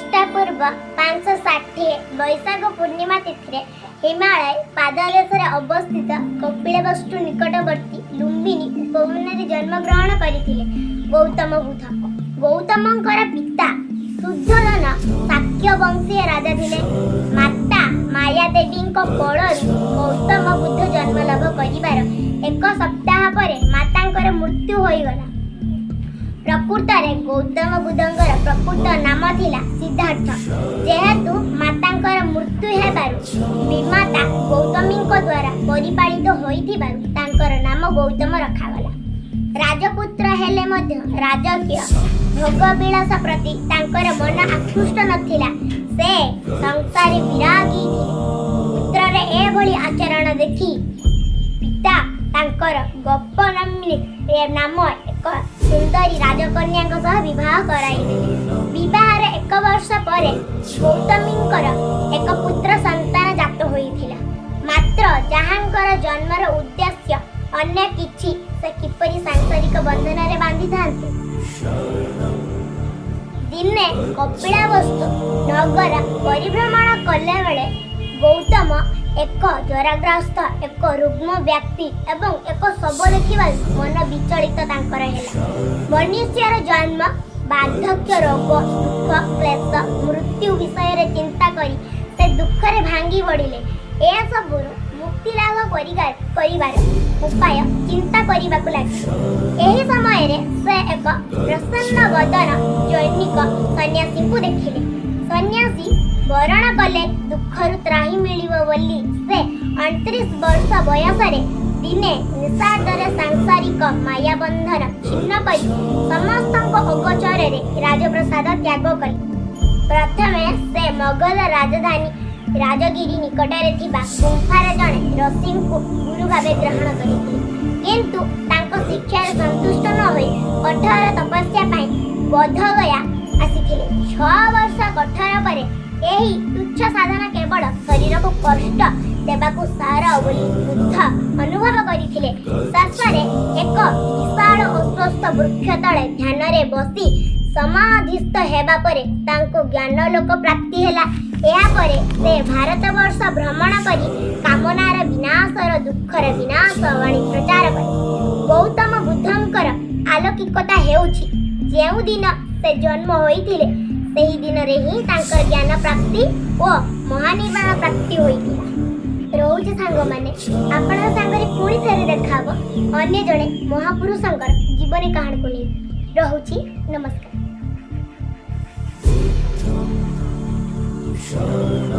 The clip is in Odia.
ଖ୍ରୀଷ୍ଟପୂର୍ବ 560 ବୈଶାଖ ପୂର୍ଣ୍ଣିମା ତିଥିରେ ହିମାଳୟ ପାଦଦେଶରେ ଅବସ୍ଥିତ କପିଳବସ୍ତୁ ନିକଟବର୍ତ୍ତୀ ଲୁମ୍ବିନୀ ଉପବନରେ ଜନ୍ମଗ୍ରହଣ କରିଥିଲେ ଗୌତମ ବୁଦ୍ଧ। ଗୌତମଙ୍କର ପିତା ଶୁଦ୍ଧୋଦନ ଶାକ୍ୟ ବଂଶୀୟ ରାଜା ଥିଲେ। ମାତା ମାୟାଦେବୀଙ୍କ କୋଳରୁ ଗୌତମ ବୁଦ୍ଧ ଜନ୍ମଲାଭ କରିବାର ଏକ ସପ୍ତାହ ପରେ ମାତାଙ୍କର ମୃତ୍ୟୁ ହୋଇଗଲା। ପ୍ରକୃତରେ ଗୌତମ ବୁଦ୍ଧଙ୍କର ପ୍ରକୃତ ନାମ ଥିଲା ସିଦ୍ଧାର୍ଥ। ଯେହେତୁ ମାତାଙ୍କର ମୃତ୍ୟୁ ହେବାରୁ ବିମାତା ଗୌତମୀଙ୍କ ଦ୍ୱାରା ପରିପାଳିତ ହୋଇଥିବାରୁ ତାଙ୍କର ନାମ ଗୌତମ ରଖାଗଲା। ରାଜପୁତ୍ର ହେଲେ ମଧ୍ୟ ରାଜକୀୟ ଭୋଗବିଳାସ ପ୍ରତି ତାଙ୍କର ମନ ଆକୃଷ୍ଟ ନଥିଲା। ସେ ସଂସାରୀ ବିରାଗୀ ଥିଲେ। ପୁତ୍ରର ଏଭଳି ଆଚରଣ ଦେଖି ପିତା ତାଙ୍କର ଗୋପନମ୍ନି ନାମ ଏକ ସୁନ୍ଦରୀ ରାଜକନ୍ୟାଙ୍କ ସହ ବିବାହ କରାଇଦେଲେ। ବିବାହର ଏକ ବର୍ଷ ପରେ ଗୌତମୀଙ୍କର ଏକ ପୁତ୍ର ସନ୍ତାନ ଜାତ ହୋଇଥିଲା। ମାତ୍ର ଯାହାଙ୍କର ଜନ୍ମର ଉଦ୍ଦେଶ୍ୟ ଅନ୍ୟ କିଛି, ସେ କିପରି ସାଂସାରିକ ବନ୍ଧନରେ ବାନ୍ଧିଥାନ୍ତେ? ଦିନେ କପିଳାବସ୍ତୁ ନଗର ପରିଭ୍ରମଣ କଲାବେଳେ ଗୌତମ ଏକ ଜ୍ୱରାଗ୍ରସ୍ତ, ଏକ ରୁଗ୍ଣ ବ୍ୟକ୍ତି ଏବଂ ଏକ ଶବ ଦେଖିବାରୁ ମନ ବିଚଳିତ ତାଙ୍କର ହେଲା। ମନୁଷ୍ୟର ଜନ୍ମ, ବାର୍ଦ୍ଧକ୍ୟ, ରୋଗ, ଦୁଃଖ, କ୍ଲେଶ, ମୃତ୍ୟୁ ବିଷୟରେ ଚିନ୍ତା କରି ସେ ଦୁଃଖରେ ଭାଙ୍ଗି ପଡ଼ିଲେ। ଏସବୁରୁ ମୁକ୍ତି ଲାଭ କରିବାର ଉପାୟ ଚିନ୍ତା କରିବାକୁ ଲାଗିଲେ। ଏହି ସମୟରେ ସେ ଏକ ପ୍ରସନ୍ନ ବଦନ ଜୈନିକ ସନ୍ନ୍ୟାସୀଙ୍କୁ ଦେଖିଲେ। ସନ୍ନ୍ୟାସୀ ବରଣ କଲେ ଦୁଃଖରୁ ତ୍ରାହି ମିଳିବ ବୋଲି ସେ 29 ବର୍ଷ ବୟସରେ ଦିନେ ନିଶାର୍ଦ୍ଧରେ ସାଂସାରିକ ମାୟାବନ୍ଧନ ଛିନ୍ନ କରି ସମସ୍ତଙ୍କ ଅଗୋଚରରେ ରାଜପ୍ରସାଦ ତ୍ୟାଗ କଲେ। ପ୍ରଥମେ ସେ ମଗଧ ରାଜଧାନୀ ରାଜଗିରି ନିକଟରେ ଥିବା ଗୁମ୍ଫାରେ ଜଣେ ଋଷିଙ୍କୁ ଗୁରୁ ଭାବେ ଗ୍ରହଣ କରିଥିଲେ। କିନ୍ତୁ ତାଙ୍କ ଶିକ୍ଷାରେ ସନ୍ତୁଷ୍ଟ ନ ହୋଇ କଠୋର ତପସ୍ୟା ପାଇଁ ବୋଧଗୟା ଆସିଥିଲେ। 6 ବର୍ଷ କଠୋର ପରେ ଏହି ତୁଚ୍ଛ ସାଧନା କେବଳ ଶରୀରକୁ କଷ୍ଟ ଦେବାକୁ ସାର ବୋଲି ବୁଦ୍ଧ ଅନୁଭବ କରିଥିଲେ। ଶେଷରେ ଏକ ବିଶାଳ ଅଶ୍ୱତ୍ଥ ବୃକ୍ଷ ତଳେ ଧ୍ୟାନରେ ବସି ସମାଧିସ୍ଥ ହେବା ପରେ ତାଙ୍କୁ ଜ୍ଞାନାଲୋକ ପ୍ରାପ୍ତି ହେଲା। ଏହାପରେ ସେ ଭାରତବର୍ଷ ଭ୍ରମଣ କରି କାମନାର ବିନାଶର ଦୁଃଖର ବିନାଶ ବାଣୀ ପ୍ରଚାର କଲେ। ଗୌତମ ବୁଦ୍ଧଙ୍କର ଆଲୌକିକତା ହେଉଛି, ଯେଉଁଦିନ ସେ ଜନ୍ମ ହୋଇଥିଲେ, ସେହି ଦିନରେ ହିଁ ତାଙ୍କର ଜ୍ଞାନ ପ୍ରାପ୍ତି ଓ ମହାନିର୍ବାଣ ପ୍ରାପ୍ତି ହୋଇଥିଲା। ରହୁଛି ସାଙ୍ଗମାନେ, ଆପଣଙ୍କ ସାଙ୍ଗରେ ପୁଣି ଥରେ ଦେଖା ହବ ଅନ୍ୟ ଜଣେ ମହାପୁରୁଷଙ୍କର ଜୀବନୀ କାହାଣୀକୁ ନେଇ। ରହୁଛି, ନମସ୍କାର। ଶରଣ।